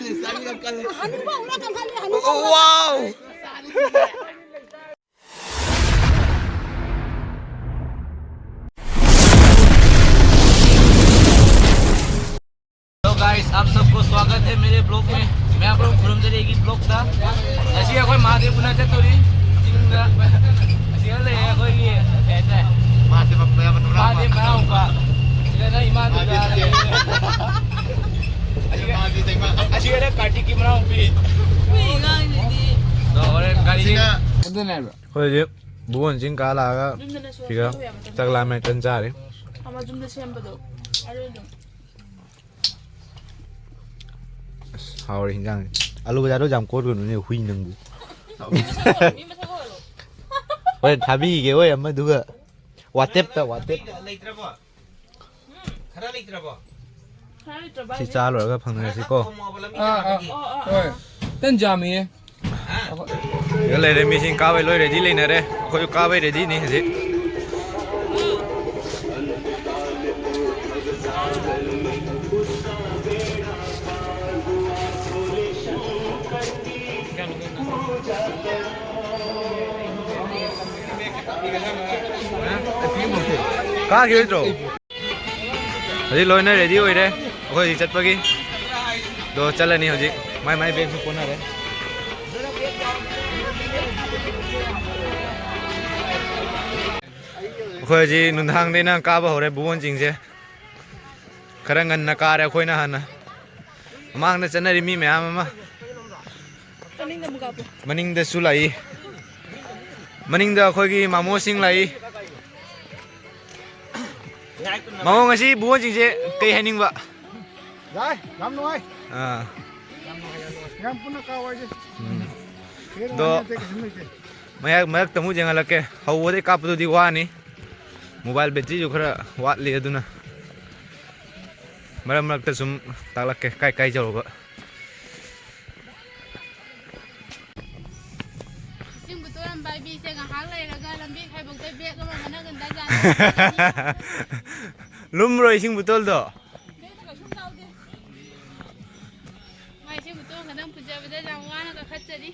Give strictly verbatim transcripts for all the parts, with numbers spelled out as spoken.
ꯍꯅꯨꯕ ꯑꯃꯨꯛ ꯀꯟꯈꯠꯂꯦ, ꯍꯅꯨꯕ ꯑꯃꯨꯛ꯫ Wow! Hello guys, आप सबको स्वागत है मेरे ब्लॉग में। मैं आप लोग खुरमजरी की ब्लॉग था। ऐसी है कोई महादेव पुना चतुरी चिंगा। ऐसी है ले कोई ये कहता है। महादेव अपना बना। महादेव बनाऊंगा। ये ना ईमान महादेव। ꯑꯁꯤꯒꯅ ꯀꯥꯔꯇꯤꯛꯀꯤ ꯃꯅꯥꯎꯄꯤ꯫ ꯍꯣꯏ, ꯒꯥꯔꯤꯁꯦ꯫ ꯑꯗꯨꯅꯦꯕ꯫ ꯑꯩꯈꯣꯏ ꯍꯧꯖꯤꯛ ꯕꯨꯕꯣꯟ ꯆꯤꯡ ꯀꯥ ꯂꯥꯛꯑꯒ ꯁꯤꯒ ꯆꯥꯛ ꯂꯥꯝꯃꯦ ꯇꯟ ꯆꯥꯔꯤ꯫ ꯑꯃ ꯌꯨꯝꯗ ꯁꯦꯝꯕꯗꯣ꯫ ꯑꯗꯨꯗꯣ꯫ ꯑꯁ, ꯍꯥꯎꯔꯦ ꯍꯤꯟꯖꯥꯡꯁꯦ꯫ ꯑꯂꯨ ꯕꯖꯥꯔꯗ ꯌꯥꯝ ꯀꯣꯠꯀꯅꯨꯅꯦ, ꯍꯨꯏ ꯅꯪꯕꯨ꯫ ꯃꯤ ꯃꯁꯛ ꯍꯣꯏꯔꯣ? ꯃꯤ ꯃꯁꯛ ꯍꯣꯏꯔꯣ? ꯍꯣꯔꯦꯟ ꯊꯥꯕꯤꯒꯦ, ꯍꯣꯏ, ꯑꯃꯗꯨꯒ꯫ ꯋꯥꯇꯦꯞꯇ, ꯋꯥꯇꯦꯞ꯫ ꯂꯩꯇ꯭ꯔꯕꯣ? ꯈꯔ ꯂꯩꯇ꯭ꯔꯕꯣ? ꯁꯤ ꯆꯥ ꯂꯣꯏꯔꯒ ꯐꯪꯅꯔꯁꯤꯀꯣ꯫ ꯑꯥ, ꯑꯥ, ꯍꯣꯏ꯫ ꯇꯟ ꯆꯥꯝꯃꯤꯌꯦ꯫ ꯁꯤꯗ ꯂꯩꯔꯦ, ꯃꯤꯁꯤꯡ ꯀꯥꯕꯩ ꯂꯣꯏ ꯔꯦꯗꯤ ꯂꯩꯅꯔꯦ꯫ ꯑꯩꯈꯣꯏꯁꯨ ꯀꯥꯕꯩ ꯔꯦꯗꯤꯅꯤ ꯍꯧꯖꯤꯛ꯫ ꯀꯥꯈꯤꯔꯣꯏꯗ꯭ꯔꯣ? ꯍꯧꯖꯤꯛ ꯂꯣꯏꯅ ꯔꯦꯗꯤ ꯑꯣꯏꯔꯦ ꯑꯩꯈꯣꯏ ꯍꯧꯖꯤꯛ ꯆꯠꯄꯒꯤ꯫ ꯑꯗꯣ ꯆꯠꯂꯅꯤ ꯍꯧꯖꯤꯛ꯫ ꯃꯥꯏ ꯃꯥꯏ ꯕꯦꯒꯁꯨ ꯄꯣꯟꯅꯔꯦ꯫ ꯑꯩꯈꯣꯏ ꯍꯧꯖꯤꯛ ꯅꯨꯡꯗꯥꯡꯗꯩꯅ ꯀꯥꯕ ꯍꯧꯔꯦ ꯕꯨꯕꯣꯟ ꯆꯤꯡꯁꯦ꯫ ꯈꯔ ꯉꯟꯅ ꯀꯥꯔꯦ ꯑꯩꯈꯣꯏꯅ ꯍꯥꯟꯅ꯫ ꯃꯃꯥꯡꯗ ꯆꯠꯅꯔꯤ ꯃꯤ ꯃꯌꯥꯝ ꯑꯃ꯫ ꯃꯅꯤꯡꯗꯁꯨ ꯂꯥꯛꯏ꯫ ꯃꯅꯤꯡꯗ ꯑꯩꯈꯣꯏꯒꯤ ꯃꯥꯃꯣꯁꯤꯡ ꯂꯥꯛꯏ꯫ ꯃꯥꯃꯣ, ꯉꯁꯤ ꯕꯨꯕꯣꯟꯁꯤꯡꯁꯦ ꯀꯩ ꯍꯥꯏꯅꯤꯡꯕ? ꯌꯥꯏ, ꯌꯥꯝ ꯅꯨꯡꯉꯥꯏ꯫ ꯑꯥ꯫ ꯌꯥꯝ ꯄꯨꯟꯅ ꯀꯥꯎ ꯍꯥꯏꯁꯦ꯫ ꯎꯝ꯫ ꯍꯦꯟꯅ ꯑꯗꯣ ꯋꯥꯅꯤ ꯑꯇꯩ ꯀꯩꯁꯨꯝ ꯂꯩꯇꯦ꯫ ꯃꯌꯥꯏ ꯃꯔꯛꯇ ꯑꯃꯨꯛ ꯌꯦꯡꯍꯜꯂꯛꯀꯦ꯫ ꯍꯧꯕꯗꯩ ꯀꯥꯞꯄꯗꯨꯗꯤ ꯋꯥꯅꯤ꯫ ꯃꯣꯕꯥꯏꯜ ꯕꯦꯇ꯭ꯔꯤꯁꯨ ꯈꯔ ꯋꯥꯠꯂꯤ, ꯑꯗꯨꯅ ꯃꯔꯛ ꯃꯔꯛꯇ ꯁꯨꯝ ꯇꯥꯛꯂꯛꯀꯦ ꯀꯥꯏ ꯀꯥꯏ ꯌꯧꯔꯕ꯫ ꯏꯁꯤꯡ ꯕꯣꯇꯜ ꯑꯃ ꯄꯥꯏꯕꯤꯁꯦ, ꯉꯥꯏꯍꯥꯛ ꯂꯩꯔꯒ ꯂꯝꯕꯤ ꯈꯥꯏꯕꯣꯛꯇ ꯕꯦꯒ ꯑꯃ ꯃꯅꯒꯟꯗ ꯌꯥꯅꯤ꯫ ꯂꯨꯝꯕ꯭ꯔꯣ ꯏꯁꯤꯡ ꯕꯣꯇꯜꯗꯣ? ꯕꯦꯒꯇ ꯀꯩꯁꯨꯝ ꯌꯥꯎꯗꯦ꯫ ꯃꯥꯏ ꯈꯤꯇꯪ ꯐꯖꯕꯗ ꯌꯥꯝ ꯋꯥꯅ ꯀꯥꯈꯠꯆꯔꯤ꯫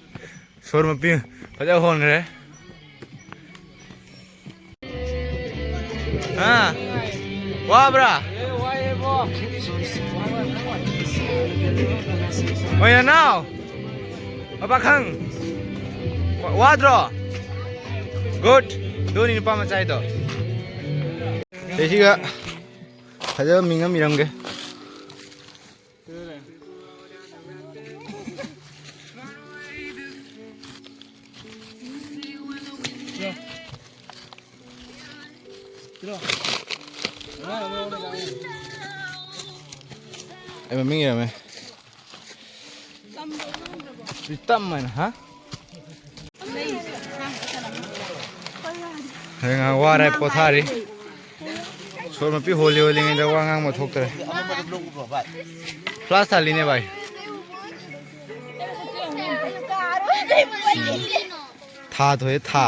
ꯁꯣꯔ ꯃꯄꯤ ꯐꯖ ꯍꯣꯟꯈ꯭ꯔꯦ꯫ ꯍꯥ? ꯋꯥꯕ꯭ꯔꯥ? ꯑꯣꯏꯅ ꯅꯥꯎ? ꯃꯄꯥꯈꯪ? ꯋꯥ-, ꯋꯥꯗ꯭ꯔꯣ? Good. ꯑꯗꯨꯅꯤ ꯅꯨꯄꯥ ꯃꯆꯥ ꯍꯥꯏꯗꯣ꯫ ꯁꯤꯒ ꯐꯖꯕ ꯃꯤꯡ ꯑꯃ ꯏꯔꯝꯒꯦ꯫ ꯑꯩ ꯃꯃꯤꯡ ꯏꯔꯝꯃꯦ꯫ ꯄ꯭ꯔꯤꯇꯝ ꯍꯥꯏꯅ, ꯍꯥ? ꯍꯌꯦꯡ ꯉꯥꯏꯍꯥꯛ ꯋꯥꯔꯦ, ꯄꯣꯊꯥꯔꯤ꯫ ꯁꯣꯔ ꯃꯄꯤ ꯍꯣꯜꯂꯤ ꯍꯣꯜꯂꯤꯉꯩꯗ ꯋꯥ ꯉꯥꯡꯕ ꯊꯣꯛꯇ꯭ꯔꯦ꯫ ꯐ꯭ꯂꯥꯁ ꯊꯥꯜꯂꯤꯅꯦ ꯚꯥꯏ꯫ ꯊꯥ ꯊꯣꯛꯑꯦ, ꯊꯥ꯫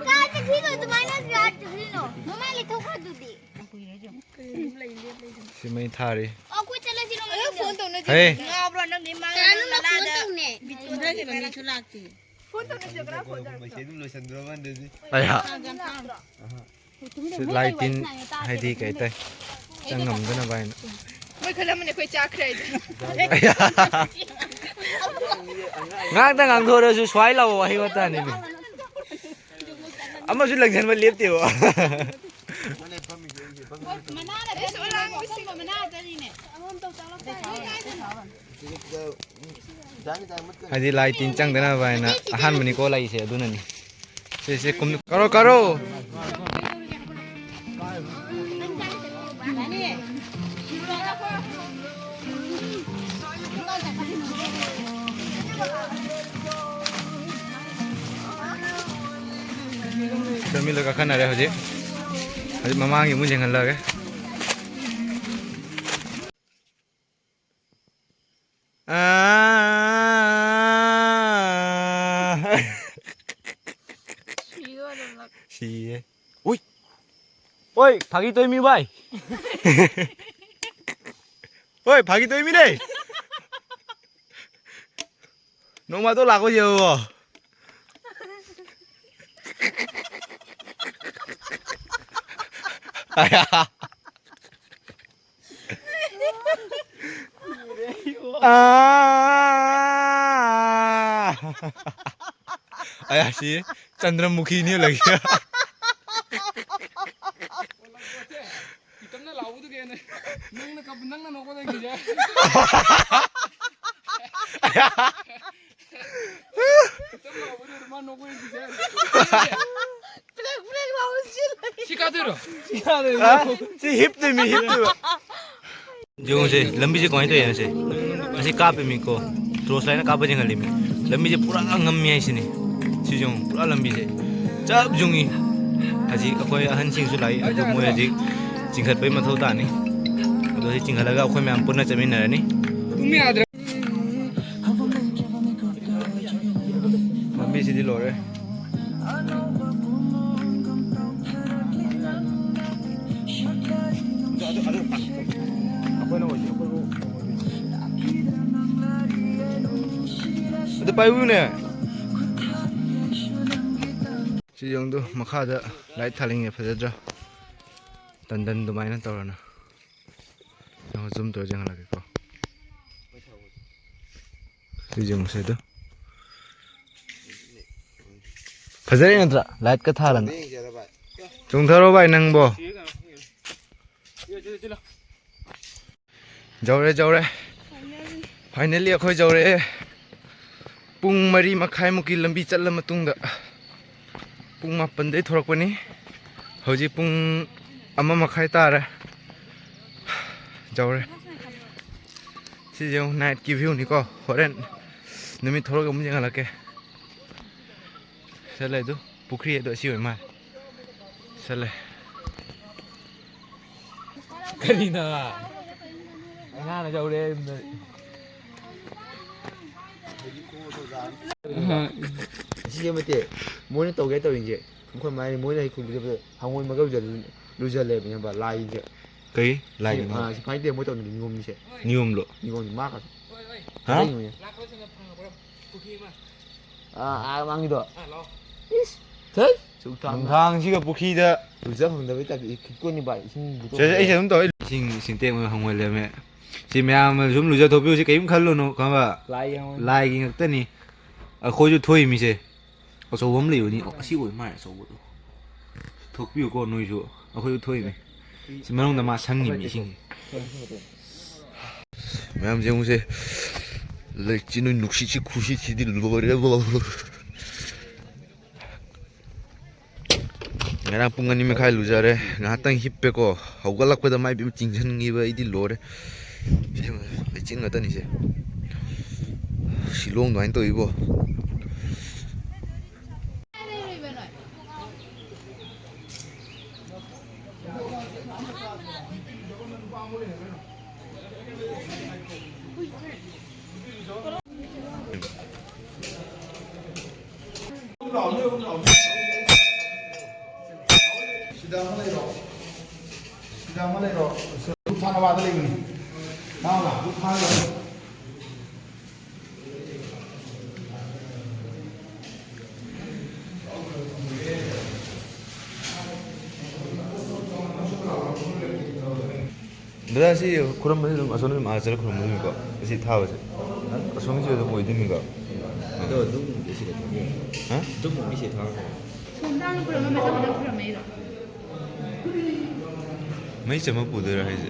ꯀꯥꯏ ꯆꯠꯈ꯭ꯔꯤꯅꯣ ꯑꯗꯨꯃꯥꯏꯅ ꯌꯥꯝ ꯆꯠꯈ꯭ꯔꯤꯅꯣ? ꯃꯃꯥꯏ ꯂꯩꯊꯣꯛꯈ꯭ꯔꯗꯨꯗꯤ꯫ ꯁꯤ ꯃꯩ ꯊꯥꯔꯤ꯫ ꯑꯩꯈꯣꯏ ꯆꯠꯂꯁꯤꯔꯣ? ꯑꯗꯣ ꯐꯣꯟ ꯇꯧꯅꯁꯤ꯫ ꯍꯦ꯫ ꯉꯥꯎꯕ꯭ꯔꯣ ꯅꯪꯗꯤ? ꯃꯥ ꯀꯅꯥꯅꯣ ꯐꯣꯟ ꯇꯧꯅꯦ? ꯕꯤꯠꯇꯣ ꯏꯟꯗ꯭ꯔꯒꯤ ꯃꯃꯤꯁꯨ ꯂꯥꯛꯇꯦ꯫ ꯐꯣꯟ ꯇꯧꯅꯁꯤꯔꯣ? ꯀꯅꯥ ꯐꯣꯟ ꯇꯧꯔꯛꯀꯦ? ꯃꯩꯁꯩ ꯑꯗꯨꯝ ꯂꯣꯏꯁꯟꯈ꯭ꯔꯕ ꯃꯥꯟꯗꯦ ꯁꯤ꯫ ꯑꯌꯥ꯫ ꯁꯤ ꯂꯥꯏ ꯇꯤꯟ ꯍꯥꯏꯗꯤ ꯀꯩ ꯍꯥꯏꯇꯥꯔꯦ, ꯆꯪꯉꯝꯗꯅꯕ ꯍꯥꯏꯅ꯫ ꯃꯣꯏ ꯈꯜꯂꯝꯃꯅꯤ ꯑꯩꯈꯣꯏ ꯆꯥꯈ꯭ꯔꯦ ꯍꯥꯏꯗꯣ꯫ ꯑꯌꯥ꯫ ꯉꯥꯡꯇ ꯉꯥꯡꯊꯣꯔꯁꯨ ꯁ꯭ꯋꯥꯏ ꯂꯥꯎꯕ ꯋꯥꯍꯩ ꯋꯥꯇꯥꯅꯤꯅꯦ꯫ ꯑꯃꯁꯨ ꯂꯪꯁꯤꯟꯕ ꯂꯦꯞꯇꯦꯕ꯫ ꯃꯅꯥꯅ ꯑꯩꯁꯨ ꯑꯂꯥꯡꯕꯁꯤ꯫ ꯃꯅꯥ ꯆꯠꯂꯤꯅꯦ꯫ ꯍꯥꯏꯗꯤ ꯂꯥꯏ ꯇꯤꯟ ꯆꯪꯗꯅꯕ ꯍꯥꯏꯅ ꯑꯍꯥꯟꯕꯅꯤꯀꯣ ꯂꯩꯁꯦ, ꯑꯗꯨꯅꯅꯤ꯫ ꯁꯦ, ꯁꯦ, ꯀꯨꯝ-, ꯀꯥꯔꯣ, ꯀꯥꯔꯣ꯫ ꯆꯠꯃꯤꯟꯅ ꯀꯥꯈꯠꯅꯔꯦ ꯍꯧꯖꯤꯛ꯫ ꯍꯧꯖꯤꯛ ꯃꯃꯥꯡꯒꯤ ꯑꯃꯨꯛ ꯌꯦꯡꯍꯜꯂꯒꯦ꯫ ꯑꯥ꯫ ꯁꯤꯌꯦ꯫ ꯎꯏ꯫ ꯑꯣꯏ, ꯐꯥꯒꯤ ꯇꯧꯃꯤ ꯚꯥꯏ꯫ ꯍꯣꯏ, ꯐꯥꯒꯤ ꯇꯧꯔꯤꯃꯤꯅꯦ꯫ ꯅꯣꯡꯃꯗꯣ ꯂꯥꯛꯄ ꯌꯦꯡꯉꯣ꯫ ꯑꯌꯥ꯫ ꯑꯥ꯫ ꯑꯌꯥ, ꯁꯤ ꯆꯟꯗ꯭ꯔꯃꯨꯈꯤꯅꯤ ꯂꯩ꯫ ꯏꯇꯝꯅ ꯂꯥꯎꯕꯗꯨꯒꯤ ꯑꯩꯅ ꯅꯪꯅ ꯀꯞ-, ꯅꯪꯅ ꯅꯣꯛꯄꯗ ꯀꯤꯖꯩ꯫ ꯏꯇꯝ ꯂꯥꯎꯕꯗꯨ ꯃꯥ ꯅꯣꯛꯄꯗ ꯀꯤꯖꯩ꯫ ꯄ꯭ꯔꯦꯛ ꯄ꯭ꯔꯦꯛ ꯂꯥꯎꯕ ꯆꯦꯜꯂꯦ꯫ ꯁꯤ ꯀꯥꯗꯣꯏꯔꯣ? ꯁꯤ ꯀꯥꯗꯣꯏꯔꯣ? ꯍꯥ? ꯁꯤ ꯍꯤꯞꯇꯣꯏꯃꯤ, ꯍꯤꯞꯇꯣꯏꯕ꯫ ꯌꯦꯡꯉꯨꯁꯦ, ꯂꯝꯕꯤꯁꯦ ꯀꯃꯥꯏꯅ ꯇꯧꯔꯤꯅꯣ ꯁꯦ? ꯑꯁꯤ ꯀꯥꯞꯄꯤꯃꯤꯀꯣ, torch light ꯅ ꯀꯥꯞꯄ ꯌꯦꯡꯍꯜꯂꯤꯃꯤ꯫ ꯂꯝꯕꯤꯁꯦ ꯄꯨꯔꯥ ꯉꯝꯃꯤ ꯍꯥꯏꯁꯤꯅꯤ꯫ ꯁꯤꯁꯨ ꯌꯦꯡꯉꯨ, ꯄꯨꯔꯥ ꯂꯝꯕꯤꯁꯦ ꯆꯞ ꯌꯨꯡꯉꯤ꯫ ꯍꯧꯖꯤꯛ ꯑꯩꯈꯣꯏ ꯑꯍꯟꯁꯤꯡꯁꯨ ꯂꯥꯛꯏ, ꯑꯗꯨ ꯃꯣꯏ ꯍꯧꯖꯤꯛ ꯆꯤꯡꯈꯠꯄꯒꯤ ꯃꯊꯧ ꯇꯥꯅꯤ꯫ ꯑꯗꯣ ꯁꯤ ꯆꯤꯡꯈꯠꯂꯒ ꯑꯩꯈꯣꯏ ꯃꯌꯥꯝ ꯄꯨꯟꯅ ꯆꯠꯃꯤꯟꯅꯔꯅꯤ꯫ ꯂꯝꯕꯤꯁꯤꯗꯤ ꯂꯣꯏꯔꯦ꯫ ꯑꯗꯨ ꯄꯥꯏꯌꯨꯅꯦ꯫ ꯁꯤ ꯌꯦꯡꯗꯣ, ꯃꯈꯥꯗ light ꯊꯥꯜꯂꯤꯉꯩ ꯐꯖꯗ꯭ꯔꯥ? ꯇꯟꯗꯟ ꯑꯗꯨꯃꯥꯏꯅ ꯇꯧꯔꯅ꯫ ꯌꯦꯡꯉꯣ, zoom ꯇꯧꯔ ꯌꯦꯡꯍꯜꯂꯛꯀꯦꯀꯣ꯫ ꯁꯤ ꯌꯦꯡꯉꯨꯁꯦ ꯑꯗꯨ꯫ ꯐꯖꯔꯦ ꯅꯠꯇ꯭ꯔꯥ? Light ꯀ ꯊꯥꯜꯂꯅ꯫ ꯆꯣꯡꯊꯔꯣ ꯚꯥꯏ ꯅꯪꯕꯣ꯫ ꯌꯧꯔꯦ, ꯌꯧꯔꯦ꯫ Finally ꯑꯩꯈꯣꯏ ꯌꯧꯔꯛꯑꯦ꯫ ꯄꯨꯡ ꯃꯔꯤ ꯃꯈꯥꯏꯃꯨꯛꯀꯤ ꯂꯝꯕꯤ ꯆꯠꯂ ꯃꯇꯨꯡꯗ, ꯄꯨꯡ ꯃꯥꯄꯟꯗꯩ ꯊꯣꯔꯛꯄꯅꯤ꯫ ꯍꯧꯖꯤꯛ ꯄꯨꯡ ꯑꯃ ꯃꯈꯥꯏ ꯇꯥꯔꯦ꯫ ꯌꯧꯔꯦ꯫ ꯁꯤꯁꯦ ꯑꯃꯨꯛ night ꯀꯤ view ꯅꯤꯀꯣ꯫ ꯍꯣꯔꯦꯟ ꯅꯨꯃꯤꯠ ꯊꯣꯛꯂꯛꯑꯒ ꯑꯃꯨꯛ ꯌꯦꯡꯍꯜꯂꯛꯀꯦ꯫ ꯆꯠꯂꯦ ꯑꯗꯨ ꯄꯨꯈ꯭ꯔꯤ ꯑꯗꯨ ꯑꯁꯤ ꯑꯣꯏ ꯃꯥꯜꯂꯦ꯫ ꯆꯠꯂꯦ꯫ ꯀꯔꯤꯅꯣ? ꯑꯉꯥꯡꯅ ꯌꯧꯔꯦ ꯌꯨꯝꯗ꯫ ꯑꯁꯤꯁꯦ ꯅꯠꯇꯦ, ꯃꯣꯏꯅ ꯇꯧꯒꯦ ꯇꯧꯔꯤꯁꯦ꯫ ꯑꯩꯈꯣꯏ ꯃꯥꯏ ꯃꯣꯏꯅ ꯍꯩ ꯈꯨꯟꯕꯤꯗꯕꯗ ꯍꯪꯉꯣꯏ ꯃꯀꯛ ꯂꯨꯖꯜ-, ꯂꯨꯖꯜꯂꯦꯕ, ꯏꯌꯥꯝꯕ, ꯂꯥꯏꯁꯦ꯫ ꯀꯩ? ꯂꯥꯏꯒꯤ ꯁꯤ, ꯃꯥ-, ꯑꯥ, ꯁꯤ ꯐꯥꯏꯗꯦ ꯃꯣꯏ ꯇꯧꯅꯤ ꯅꯤꯌꯣꯝꯅꯤꯁꯦ꯫ ꯅꯤꯌꯣꯝꯂꯣ? ꯅꯤꯌꯣꯝꯅꯤ ꯃꯥ ꯈꯛ꯫ ꯍꯥ? ꯀꯗꯥꯏꯅꯣ? ꯑꯥ, ꯑꯥ, ꯃꯥꯡꯒꯤꯗꯣ꯫ ꯏꯁ, ꯊꯩ, ꯁꯨꯛ ꯊꯥꯡꯅ꯫ ꯅꯨꯡꯗꯥꯡꯁꯤꯒ ꯄꯨꯈ꯭ꯔꯤꯗ꯫ ꯂꯨꯖ ꯐꯪꯗꯕꯩ ꯇꯥꯏꯞꯇ ꯏ ꯈꯤꯛꯇꯣꯛꯑꯅꯤ ꯚꯥꯏ, ꯏꯁꯤꯡ ꯁꯦ, ꯁꯦ, ꯑꯩꯁꯦ ꯑꯗꯨꯝ ꯇꯧꯋꯦ꯫ ꯏꯁꯤꯡ ꯁꯤꯟꯇꯦꯛ ꯑꯃ ꯍꯪꯉꯣꯏ ꯂꯩꯔꯝꯃꯦ꯫ ꯁꯤ ꯃꯌꯥꯝ ꯑꯃ ꯁꯨꯝ ꯂꯨꯖꯊꯣꯛꯄꯤꯌꯨ, ꯁꯤ ꯀꯔꯤꯝ ꯈꯜꯂꯨꯅꯨ, ꯈꯪꯉꯕ? ꯂꯥꯏ ꯌꯦꯡꯉꯣ꯫ ꯂꯥꯏꯒꯤ ꯉꯥꯛꯇꯅꯤ꯫ ꯑꯩꯈꯣꯏꯁꯨ ꯊꯣꯛꯏꯃꯤꯁꯦ꯫ ꯑꯆꯧꯕ ꯑꯃ ꯂꯩꯕꯅꯤ꯫ ꯑꯣ, ꯑꯁꯤ ꯑꯣꯏ ꯃꯥꯜꯂꯦ ꯑꯆꯧꯕꯗꯣ꯫ ꯊꯣꯛꯄꯤꯌꯨꯀꯣ ꯅꯣꯏꯁꯨ꯫ ꯑꯩꯈꯣꯏꯁꯨ ꯊꯣꯛꯏꯃꯤ꯫ ꯁꯤ ꯃꯅꯨꯡꯗ ꯃꯥ ꯁꯪꯉꯤꯃꯤ ꯏꯁꯤꯡꯁꯦ꯫ ꯃꯌꯥꯝ ꯌꯦꯡꯉꯨꯁꯦ꯫ ꯂꯩꯆꯤꯟ ꯅꯨꯡꯁꯤꯠꯁꯤ ꯈꯨꯁꯤꯠꯁꯤꯗꯤ ꯂꯣꯏꯔꯦ꯫ ꯉꯔꯥꯡ ꯄꯨꯡ ꯑꯅꯤ ꯃꯈꯥꯏ ꯂꯨꯖꯔꯦ꯫ ꯉꯥꯏꯍꯥꯛꯇꯪ ꯍꯤꯞꯄꯦꯀꯣ꯫ ꯍꯧꯒꯠꯂꯛꯄꯗ ꯃꯥꯏ ꯄꯤꯝ ꯆꯤꯡꯁꯤꯟꯈꯤꯕ ꯑꯩꯗꯤ ꯂꯣꯏꯔꯦ꯫ ꯁꯤ ꯂꯩꯆꯤꯟ ꯉꯥꯛꯇꯅꯤꯁꯦ꯫ ꯁꯤꯂꯣꯡ ꯑꯗꯨꯃꯥꯏꯅ ꯇꯧꯏꯕꯣ꯫ ꯁꯤꯗ ꯑꯃ ꯂꯩꯔꯣ꯫ ꯁꯤꯗ ꯑꯃ ꯂꯩꯔꯣ꯫ ꯙꯨꯞ ꯊꯥꯅꯕ ꯑꯥꯗ ꯂꯩꯕꯅꯤ꯫ ꯃꯥ ꯂꯥꯛ, ꯙꯨꯞ ꯊꯥꯅꯕ꯫ ꯗꯗꯥ, ꯁꯤ ꯈꯨꯔꯨꯝꯕꯁꯤ ꯑꯗꯨꯝ ꯑꯁꯣꯝꯗ ꯑꯗꯨꯝ ꯑꯥ ꯆꯠꯂ ꯈꯨꯔꯨꯝꯕ ꯑꯗꯨꯝꯀꯣ? ꯑꯁꯤ ꯊꯥꯕꯁꯦ? ꯑꯁꯣꯝꯒꯤꯁꯦ ꯑꯗꯨꯝ ꯑꯣꯏꯗꯣꯏꯅꯤꯀꯣ? ꯑꯗꯣ ꯑꯗꯨꯝ ꯁꯤꯗ ꯊꯝꯕꯤꯔꯣ꯫ ꯍꯥ? ꯑꯗꯨꯝ ꯁꯤꯗ ꯊꯥꯈ꯭ꯔꯣ꯫ ꯁꯣꯝꯗ ꯍꯥꯟꯅ ꯈꯨꯔꯨꯝꯃ ꯃꯊꯪ ꯃꯊꯪ ꯈꯨꯔꯨꯝꯃꯛꯏꯔꯣ? ꯃꯩ ꯆꯝꯕ ꯄꯨꯗꯣꯏꯔꯣ ꯍꯥꯏꯁꯦ?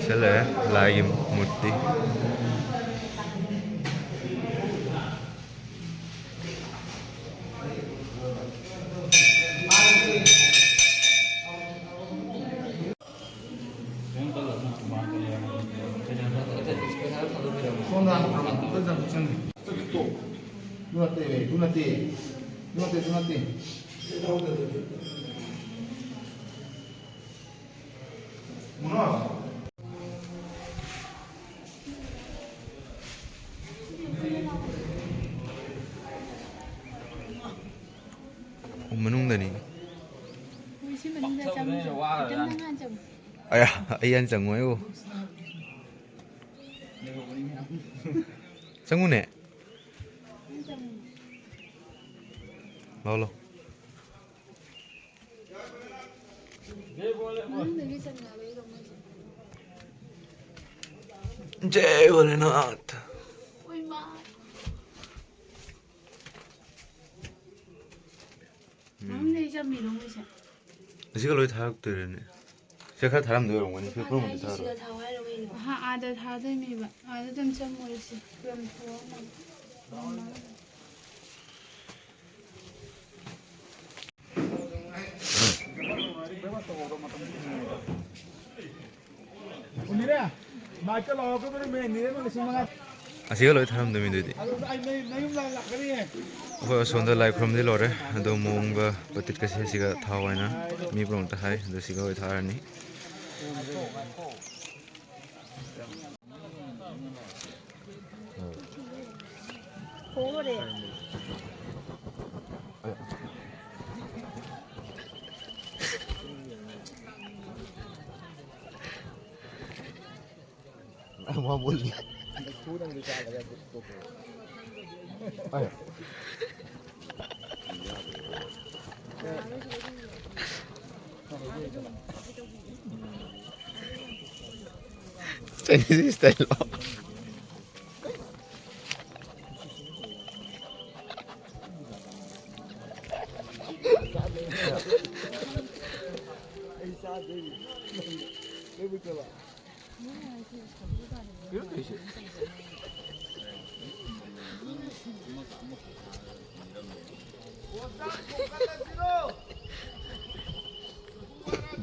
ꯁꯤꯗ ꯂꯩꯔꯦ ꯂꯥꯏꯒꯤ ꯃꯨꯔꯇꯤ꯫ ꯁꯣꯝꯗ ꯍꯥꯟꯅ ꯈꯨꯔꯨꯝꯃꯣ꯫ ꯑꯗꯨ ꯅꯠꯇꯦ, ꯑꯗꯨ ꯅꯠꯇꯦ, ꯑꯗꯨ ꯅꯠꯇꯦ, ꯑꯗꯨ ꯅꯠꯇꯦ꯫ ꯃꯨꯅꯣꯁ꯫ ꯃꯅꯨꯡꯗꯅꯤ꯫ ꯃꯣꯏ ꯁꯤ ꯃꯅꯨꯡꯗ ꯆꯪꯉꯨꯁꯦ꯫ ꯑꯌꯥ, ꯑꯩ ꯍꯥꯟꯅ ꯆꯪꯉꯣ ꯑꯩꯕꯨ꯫ ꯆꯪꯉꯨꯅꯦ꯫ ꯂꯥꯎ, ꯂꯥꯎ꯫ ꯃꯅꯨꯡꯗꯒꯤ ꯆꯪꯉꯛꯑꯕ ꯑꯩꯗꯣ ꯃꯣꯏꯁꯦ꯫ ꯖꯩ ꯚꯣꯂꯦꯅꯥꯊ꯫ ꯎꯏꯃꯥ꯫ ꯃꯅꯨꯡꯗꯒꯤ ꯆꯪꯉꯤꯔꯣ ꯃꯣꯏꯁꯦ? ꯑꯁꯤꯒ ꯂꯣꯏ ꯊꯥꯔꯛꯇꯣꯏꯔꯅꯦ? ꯁꯤ ꯈꯔ ꯊꯥꯔꯝꯗꯣꯏ ꯑꯣꯏꯔꯝꯒꯅꯤ꯫ ꯁꯤ ꯄꯨꯝꯅꯃꯛꯇꯤ ꯊꯥꯔꯣꯏ꯫ ꯁꯤꯗ ꯊꯥꯎ ꯍꯥꯏꯔꯣ ꯀꯩꯅꯣ? ꯑꯍꯥ, ꯑꯥꯗ ꯊꯥꯗꯣꯏꯅꯦꯕ꯫ ꯑꯥꯗ ꯑꯗꯨꯝ ꯆꯪꯉꯨꯔꯁꯤ꯫ ꯌꯥꯝ ꯊꯨꯑꯝꯃꯅꯤ꯫ ꯑꯁꯤꯒ ꯂꯣꯏ ꯊꯥꯔꯝꯗꯣꯏꯅꯤ ꯑꯗꯨꯗꯤ꯫ ꯑꯩꯈꯣꯏ ꯑꯁꯣꯝꯗ ꯂꯥꯏ ꯈꯨꯔꯨꯝꯗꯤ ꯂꯣꯏꯔꯦ, ꯑꯗꯣ ꯃꯣꯝꯒ ꯄꯇꯤꯠꯀꯁꯦ ꯁꯤꯒ ꯊꯥꯎ ꯍꯥꯏꯅ ꯃꯤ ꯄꯨꯝꯅꯃꯛꯇ ꯍꯥꯏ, ꯑꯗꯣ ꯁꯤꯒ ꯂꯣꯏ ꯊꯥꯔꯅꯤ꯫ ꯃꯥ ꯃꯨꯜꯂꯤ꯫ ꯑꯩ꯫ Chinese style ꯂꯣ?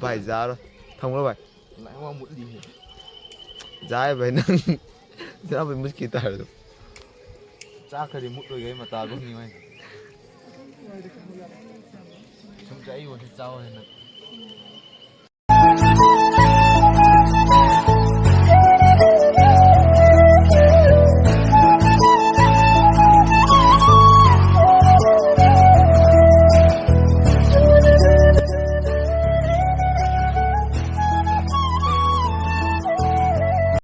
ꯚꯥꯏ, ꯌꯥꯔꯣꯏ꯫ ꯊꯝꯈ꯭ꯔꯣ ꯚꯥꯏ꯫ ꯂꯥꯏ ꯋꯥ ꯃꯨꯠꯂꯤꯍꯦ꯫ ꯌꯥꯔꯦ ꯚꯥꯏ, ꯅꯪ ꯆꯥꯕꯩ ꯃꯨꯠꯈꯤ ꯇꯥꯔꯦ ꯑꯗꯨꯝ꯫ ꯆꯥꯛꯀꯗꯤ ꯃꯨꯠꯂꯣꯏꯒꯦ ꯃꯇꯥꯒꯨꯝꯅꯤ ꯃꯥꯏ꯫ ꯁꯨꯝ ꯆꯥꯏ ꯑꯣꯏꯔꯁꯨ ꯆꯥꯎ ꯍꯥꯏꯅ꯫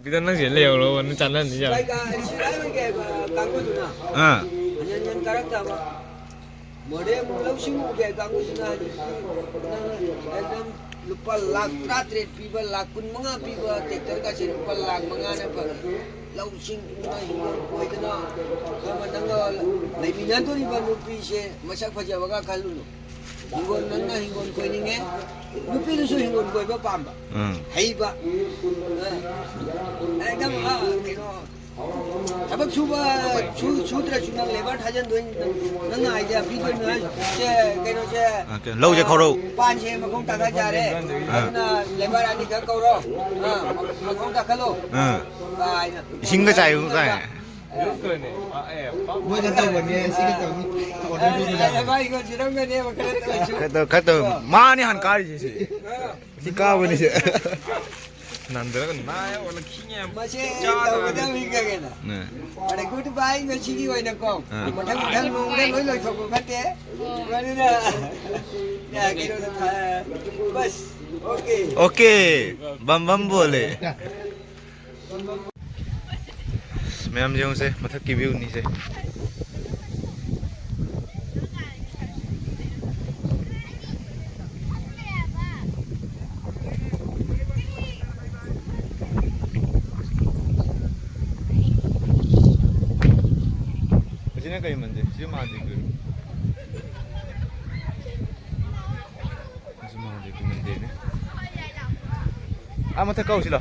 ꯈꯤꯇꯪ ꯅꯪꯁꯦ ꯂꯩꯍꯧꯔꯣ, ꯅꯪ ꯆꯥꯟꯅꯍꯟꯕ ꯌꯥꯔꯣꯏ꯫ ꯀꯥꯏ ꯀꯥ-, ꯁꯤ ꯀꯥꯏ ꯑꯣꯏꯒꯦ ꯍꯥꯏꯕ ꯀꯥꯡꯕꯨꯗꯨꯅ? ꯑꯥ꯫ ꯍꯟꯖꯟ ꯍꯟꯖꯟ ꯀꯥꯔꯛꯇꯕ꯫ ꯃꯣꯗꯦꯜ ꯂꯧꯁꯤꯡ ꯎꯒꯦ ꯀꯥꯡꯕꯨꯁꯤꯅ ꯍꯧꯖꯤꯛꯇꯤ ꯅꯪ ꯑꯦꯛꯗꯝ ꯂꯨꯄꯥ ꯂꯥꯈ ꯇꯔꯥꯇꯔꯦꯠ ꯄꯤꯕ, ꯂꯥꯈ ꯀꯨꯟꯃꯉꯥ ꯄꯤꯕ ꯇ꯭ꯔꯦꯛꯇꯔꯒꯁꯦ ꯂꯨꯄꯥ ꯂꯥꯈ ꯃꯉꯥꯅ ꯐꯪꯉꯦ꯫ ꯂꯧꯁꯤꯡ ꯎꯗꯅ ꯍꯤꯡꯒꯣꯜ ꯀꯣꯏꯗꯅ ꯑꯃ ꯅꯪꯒ ꯂꯩꯃꯤꯟꯅꯗꯣꯔꯤꯕ ꯅꯨꯄꯤꯁꯦ ꯃꯁꯛ ꯐꯖꯕꯒ ꯈꯜꯂꯨꯅꯨ꯫ ꯍꯤꯡꯒꯣꯜ, ꯅꯪꯅ ꯍꯤꯡꯒꯣꯜ ꯀꯣꯏꯅꯤꯡꯉꯦ, ꯅꯨꯄꯤꯗꯨꯁꯨ ꯍꯤꯡꯒꯣꯜ ꯀꯣꯏꯕ ꯄꯥꯝꯕ, ꯎꯝ꯫ ꯍꯩꯕ꯫ ꯑ, ꯑꯦꯛꯗꯝ, ꯑ, ꯀꯩꯅꯣ, ꯊꯕꯛ ꯁꯨꯕ, ꯁꯨ-, ꯁꯨꯗ꯭ꯔꯁꯨ ꯅꯪ ꯂꯦꯕꯔ ꯊꯥꯖꯟꯗꯣꯏꯅꯤ꯫ ꯅꯪ, ꯅꯪꯅ ꯑꯥꯏꯗꯤꯌꯥ ꯄꯤꯗꯣꯏꯅꯤ ꯍꯥꯏ꯫ ꯁꯦ, ꯀꯩꯅꯣꯁꯦ, ꯑ, ꯀꯩꯅꯣ, ꯂꯧꯁꯦ ꯈꯧꯔꯧ꯫ ꯄꯥꯟꯁꯦ ꯃꯈꯣꯡ ꯇꯥꯈꯠ ꯌꯥꯔꯦ꯫ ꯑ꯫ ꯑꯗꯨꯅ ꯂꯦꯕꯔ ꯑꯅꯤꯈꯛ ꯀꯧꯔꯣ꯫ ꯑ, ꯃ-, ꯃꯈꯣꯡ ꯇꯥꯈꯠꯂꯣ꯫ ꯑ꯫ ꯀꯥꯏꯅ꯫ ꯏꯁꯤꯡꯒ ꯆꯥꯏꯌꯨ ꯀꯥꯏꯅ꯫ ꯃꯣꯏꯗ ꯇꯧꯕꯅꯦ, ꯁꯤꯗ ꯇꯧꯅꯤ꯫ ꯑꯣꯔꯗꯔ ꯄꯤꯕ ꯌꯥꯕꯅꯦ꯫ ꯈꯔ ꯇꯧ, ꯈꯔ ꯇꯧ꯫ ꯃꯥꯅꯤ ꯍꯥꯟꯅ ꯀꯥꯔꯤꯁꯦ ꯁꯤ꯫ ꯁꯤ ꯀꯥꯕꯅꯤ ꯁꯤ꯫ ꯅꯟꯗ꯭ꯔꯒ ꯅꯥꯏ ꯑꯣꯜꯂꯛꯈꯤꯅꯦ꯫ ꯃꯁꯤ ꯇꯧꯒꯗꯕꯅꯤ ꯀꯩꯅꯣ꯫ ꯅꯦ꯫ ꯑꯗ ꯒꯨꯗ ꯕꯥꯏ ꯉꯁꯤꯒꯤ ꯑꯣꯏꯅꯀꯣ꯫ ꯑꯥ꯫ ꯃꯊꯪ ꯃꯊꯪ ꯅꯣꯡꯃꯗ ꯂꯣꯏ ꯂꯣꯏꯊꯣꯛꯄ ꯐꯠꯇꯦ꯫ ꯑꯗꯨꯅ, ꯌꯥ, ꯀꯩꯅꯣꯗ ꯊꯥ-, ꯕꯁ꯫ ꯑꯣꯀꯦ꯫ ꯑꯣꯀꯦ꯫ ꯕꯝ ꯕꯝ ꯕꯣꯂꯦ꯫ ꯃꯌꯥꯝ ꯌꯦꯡꯉꯨꯁꯦ, ꯃꯊꯛꯀꯤ ꯚ꯭ꯌꯨꯅꯤꯁꯦ꯫ ꯑꯁꯤꯅ ꯀꯔꯤ ꯃꯟꯗꯤꯔ? ꯁꯤ ꯃꯍꯥꯗꯦꯕꯀꯤ꯫ ꯁꯤ ꯃꯍꯥꯗꯦꯕꯀꯤ ꯃꯟꯗꯤꯔꯅꯦ꯫ ꯑꯥ ꯃꯊꯛ ꯀꯥꯎꯁꯤꯂꯣ꯫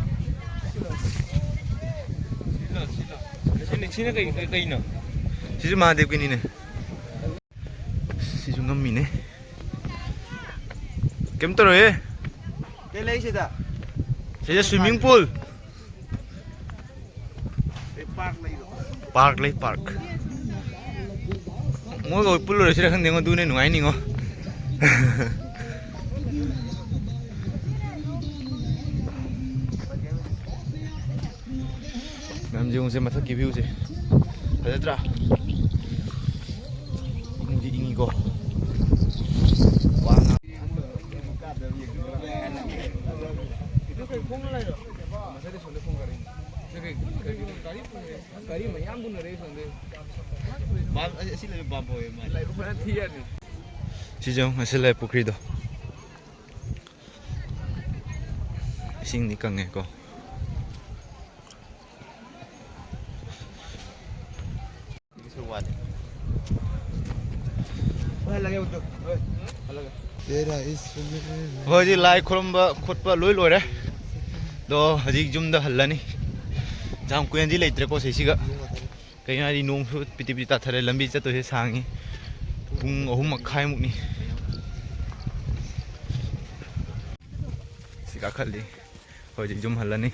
ꯁꯤꯅ, ꯁꯤꯅ, ꯁꯤꯅ ꯀꯩ-, ꯀꯩ-, ꯀꯩꯅꯣ? ꯁꯤꯁꯨ ꯃꯍꯥꯗꯦꯕꯀꯤꯅꯤꯅꯦ꯫ ꯁꯤꯁꯨ ꯉꯝꯃꯤꯅꯦ꯫ ꯀꯩꯝ ꯇꯧꯔꯣꯏꯍꯦ꯫ ꯀꯩ ꯂꯩ ꯁꯤꯗ? ꯁꯤꯗ swimming pool꯫ ꯄꯥꯔꯛ ꯂꯩ, ꯄꯥꯔꯛ꯫ ꯃꯣꯏꯒ ꯑꯣꯏ ꯄꯨꯜꯂꯨꯔꯁꯤꯔ ꯈꯪꯗꯦꯉꯣ, ꯑꯗꯨꯅꯦ ꯅꯨꯡꯉꯥꯏꯅꯤꯉꯣ꯫ ꯃꯌꯥꯝ ꯌꯦꯡꯉꯨꯁꯦ, ꯃꯊꯛꯀꯤ ꯚ꯭ꯌꯨꯁꯦ ꯐꯖꯗ꯭ꯔꯥ? ꯏꯪꯗꯤ ꯏꯪꯉꯤꯀꯣ꯫ ꯋꯥ ꯉꯥꯡ-, ꯉꯁꯥꯏꯗꯤ ꯁꯣꯝꯗ ꯈꯣꯡ ꯀꯥꯔꯛꯏꯅꯦ꯫ ꯒꯥꯔꯤ, ꯒꯥꯔꯤ ꯃꯌꯥꯝ ꯄꯨꯅꯔꯦ ꯈꯪꯗꯦ꯫ ꯕꯥꯞ-, ꯑꯁꯤ ꯂꯩꯕ ꯕꯥꯞ ꯍꯣꯏ ꯃꯥ꯫ ꯂꯥꯏꯕꯛ ꯐꯅ ꯊꯤ ꯌꯥꯅꯤ꯫ ꯁꯤꯁꯨ ꯉꯁꯤ ꯂꯩ ꯄꯨꯈ꯭ꯔꯤꯗꯣ꯫ ꯏꯁꯤꯡꯗꯤ ꯀꯪꯉꯦꯀꯣ꯫ ꯑꯩꯈꯣꯏ ꯍꯧꯖꯤꯛ ꯂꯥꯏ ꯈꯨꯔꯨꯝꯕ ꯈꯣꯠꯄ ꯂꯣꯏ ꯂꯣꯏꯔꯦ꯫ ꯑꯗꯣ ꯍꯧꯖꯤꯛ ꯌꯨꯝꯗ ꯍꯜꯂꯅꯤ꯫ ꯌꯥꯝ ꯀꯨꯏꯅꯗꯤ ꯂꯩꯇ꯭ꯔꯦꯀꯣ ꯁꯤꯁꯤꯒ꯫ ꯀꯩꯅꯣ ꯍꯥꯏꯗꯤ ꯅꯣꯡꯁꯨ ꯄꯤꯇꯤ ꯄꯤꯇꯤ ꯇꯥꯊꯔꯦ, ꯂꯝꯕꯤ ꯆꯠꯇꯣꯏꯁꯦ ꯁꯥꯡꯉꯤ꯫ ꯄꯨꯡ ꯑꯍꯨꯝ ꯃꯈꯥꯏꯃꯨꯛꯅꯤ꯫ ꯁꯤ ꯀꯥꯈꯠꯂꯤ꯫ ꯍꯧꯖꯤꯛ ꯌꯨꯝ ꯍꯜꯂꯅꯤ꯫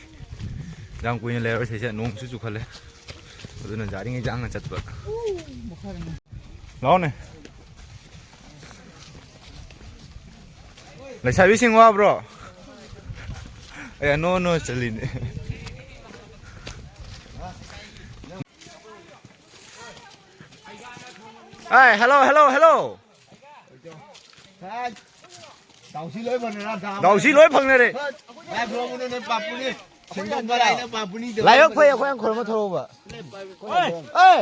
ꯌꯥꯝ ꯀꯨꯏꯅ ꯂꯩꯔꯔꯣꯏ ꯁꯤꯁꯦ, ꯅꯣꯡꯁꯨ ꯆꯨꯈꯠꯂꯦ꯫ ꯑꯗꯨꯅ ꯌꯥꯔꯤꯉꯩ ꯌꯥꯡꯅ ꯆꯠꯄ꯫ ꯂꯥꯛꯑꯣꯅꯦ꯫ ꯂꯩꯁꯥꯕꯤꯁꯤꯡ ꯋꯥꯕ꯭ꯔꯣ? ꯑꯦ, ꯅꯣ, ꯅꯣ, ꯆꯠꯂꯤꯅꯦ꯫ ꯍꯥꯏ, hello, hello, hello꯫ ꯗꯥꯎꯁꯤ ꯂꯣꯏ ꯐꯪꯅꯔꯦ꯫ ꯗꯥꯎꯁꯤ ꯂꯣꯏ ꯐꯪꯅꯔꯦ꯫ ꯂꯥꯏ ꯈꯨꯔꯨꯝꯃꯨꯅꯦ ꯅꯣꯏ ꯄꯥꯄꯨꯅꯤ꯫ ꯁꯦꯡꯗꯣꯛꯄ ꯂꯥꯏꯅ ꯄꯥꯄꯨꯅꯤ꯫ ꯂꯥꯏꯕꯛ ꯐꯩ, ꯑꯩꯈꯣꯏ ꯌꯥꯝ ꯈꯨꯔꯨꯝꯕ ꯊꯣꯛꯂꯛꯎꯕ꯫ ꯑꯦ!